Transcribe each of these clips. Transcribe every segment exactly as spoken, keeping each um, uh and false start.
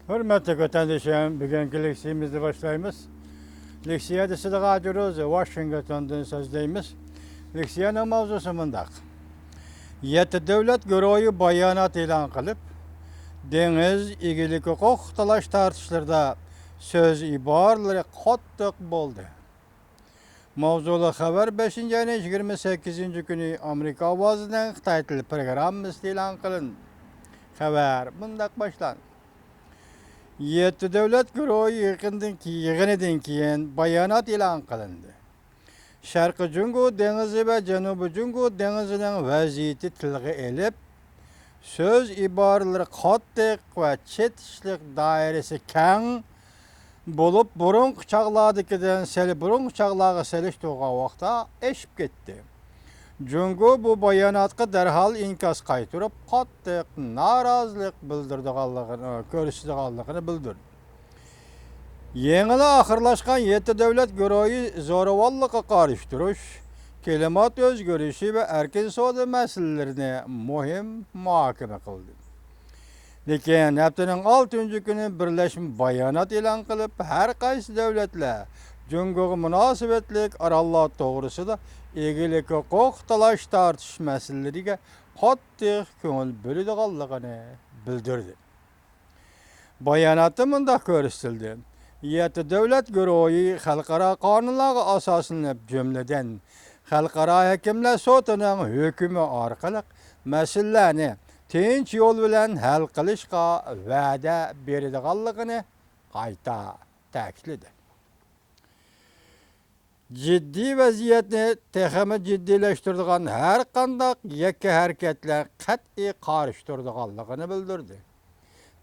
ھۆرمەتلىك ۋەتەندىشىم، بۈگۈنكى لېكسىيىمىزنى باشلايمىز. لېكسىيە دېسىدىغا جۇروز ۋاشىنگتوندىن سۆزلەيمىز. لېكسىيەنىڭ ماۋزۇسى مۇنداق. يەتتە دۆلەت گۇرۇھى بايانات ئېلان قىلىپ، دېڭىز ئىگىلىك ھوقۇق تالاش تارتىشلىرىدا سۆز ئىبارىلىرى قاتتىق بولدى. ماۋزۇلۇق خەۋەر بەشىنچى ئاينىڭ يىگىرمە سەككىزىنچى كۈنى ئامېرىكا ئاۋازىنىڭ خىتاي تىلى پروگراممىسىدا ئېلان قىلىندى. خەۋەر مۇنداق باشلاندى. يەتتە دۆلەت گۇرۇھى يىغىندىن كېي-، يىغىنىدىن كېيىن بايانات ئېلان قىلىندى. شەرقىي جۇڭگو دېڭىزى ۋە جەنۇبىي جۇڭگو دېڭىزىنىڭ ۋەزىيىتى تىلغا ئېلىپ، سۆز ئىبارىلىرى قاتتىق ۋە چېتىشلىق، دائىرىسى كەڭ بولۇپ، بۇرۇنقى چاغلاردىكىدىن سەل، بۇرۇنقى چاغلارغا سېلىشتۇرغان ۋاقىتتا ئېشىپ كەتتى. جۇڭگو بۇ باياناتقا دەرھال ئىنكاس قايتۇرۇپ، قاتتىق نارازىلىق بىلدۈرىدىغانلىقىنى، كۆرسىتىدىغانلىقىنى بىلدۈردى. يېڭىلا ئاخىرلاشقان يەتتە دۆلەت گۇرۇھى زورىۋاللىققا قارشى تۇرۇش، كىلىمات ئۆزگىرىشى ۋە ئەركىن سودا مەسىلىلىرىنى مۇھىم مۇھاكىمە قىلدى. لېكىن ھەپتىنىڭ ئالتىنچى كۈنى بىرلەشمە بايانات ئېلان قىلىپ، ھەر قايسى دۆلەتلەر جۇڭگوغا مۇناسىۋەتلىك ئاراللار توغرىسىدا ئىگىلىك ھوقۇق تالاش تارتىش مەسىلىلىرىگە قاتتىق كۆڭۈل بۆلىدىغانلىقىنى بىلدۈردى. باياناتتا مۇنداق كۆرسىتىلدى: يەتتە دۆلەت گۇرۇھى خەلقئارا قانۇنلارغا ئاساسلىنىپ، جۈملىدىن، خەلقئارا ھەكىملەر سوتىنىڭ ھۆكمى ئارقىلىق مەسىلىلەرنى تىنچ يول بىلەن ھەل قىلىشقا ۋەدە بېرىدىغانلىقىنى قايتا تەكىتلىدى. جىددىي ۋەزىيەتنى تېخىمۇ جىددىيلەشتۈرىدىغان ھەر قانداق يەككە ھەرىكەتلەر قەتئىي قارشى تۇرىدىغانلىقىنى بىلدۈردى.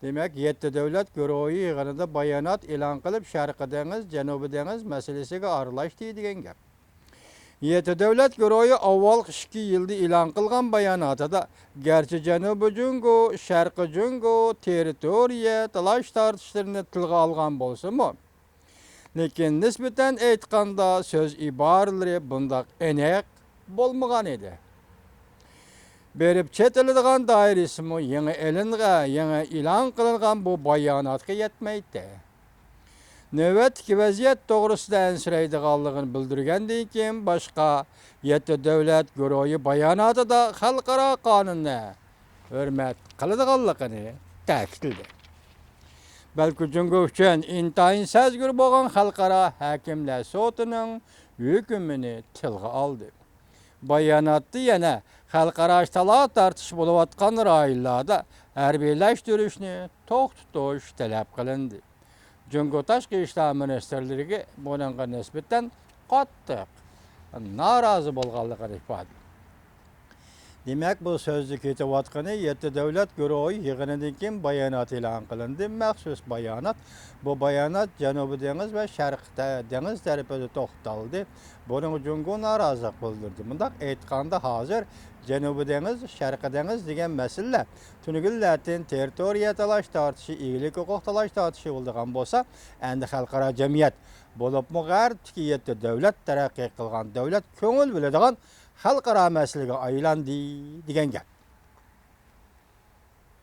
دېمەك، يەتتە دۆلەت گۇرۇھى يىغىنىدا بايانات ئېلان قىلىپ، شەرقىي دېڭىز، جەنۇبىي دېڭىز مەسىلىسىگە ئارىلاشتى دېگەن گەپ. يەتتە دۆلەت گۇرۇھى ئاۋۋالقى ئىككى يىلدا ئېلان قىلغان باياناتىدا، گەرچە جەنۇبىي جۇڭگو، شەرقىي جۇڭگو تېررىتورىيە تالاش تارتىشلىرىنى تىلغا ئالغان بولسىمۇ، لېكىن نىسبەتەن ئېيتقاندا، سۆز ئىبارىلىرى بۇنداق ئېنىق بولمىغان ئىدى. بېرىپ چېتىلىدىغان دائىرىسىمۇ يېڭى ئېلىنغان، يېڭى ئېلان قىلىنغان بۇ باياناتقا يەتمەيتتى. نۆۋەتتىكى ۋەزىيەت توغرىسىدا ئەنسىرەيدىغانلىقىنى بىلدۈرگەندىن كېيىن، باشقا يەتتە دۆلەت گۇرۇھى باياناتىدا خەلقئارا قانۇننى ھۆرمەت قىلىدىغانلىقىنى تەكىتلىدى. بەلكى جۇڭگو ئۈچۈن ئىنتايىن سەزگۈر بولغان خەلقئارا ھەكىملەر سوتىنىڭ ھۆكمىنى تىلغا ئالدى. باياناتتا يەنە خەلقئارا تالاش تارتىش بولۇۋاتقان رايونلاردا ھەربىيلەشتۈرۈشنى توختىتىش تەلەپ قىلىندى. جۇڭگو تاشقى ئىشلار مىنىستىرلىرىگە بۇنىڭغا نىسبەتەن قاتتىق نارازى بولغانلىقىنى ئىپادىلىدى. دېمەك، بۇ سۆزدە كېتىۋاتقىنى يەتتە دۆلەت گۇرۇھى يىغىنىدىن كېيىن بايانات ئېلان قىلىندى. مەخسۇس بايانات. بۇ بايانات جەنۇبىي دېڭىز ۋە شەرقىي تە-، دېڭىز تەرىپىدە توختالدى. بۇنىڭغا جۇڭگو نارازىلىق بىلدۈردى. مۇنداق ئېيتقاندا، ھازىر جەنۇبىي دېڭىز، شەرقىي دېڭىز دېگەن مەسىلىلەر تۈنۈگۈنلەردىن تېررىتورىيە تالاش تارتىشى، ئىگىلىك ھوقۇق تالاش تارتىشى بولىدىغان بولسا، ئەمدى خەلقئارا جەمئىيەت، بولۇپمۇ غەربتىكى يەتتە دۆلەت، تەرەققىي قىلغان دۆلەت كۆڭۈل بۆلىدىغان خەلقئارا مەسىلىگە ئايلاندى دېگەن گەپ.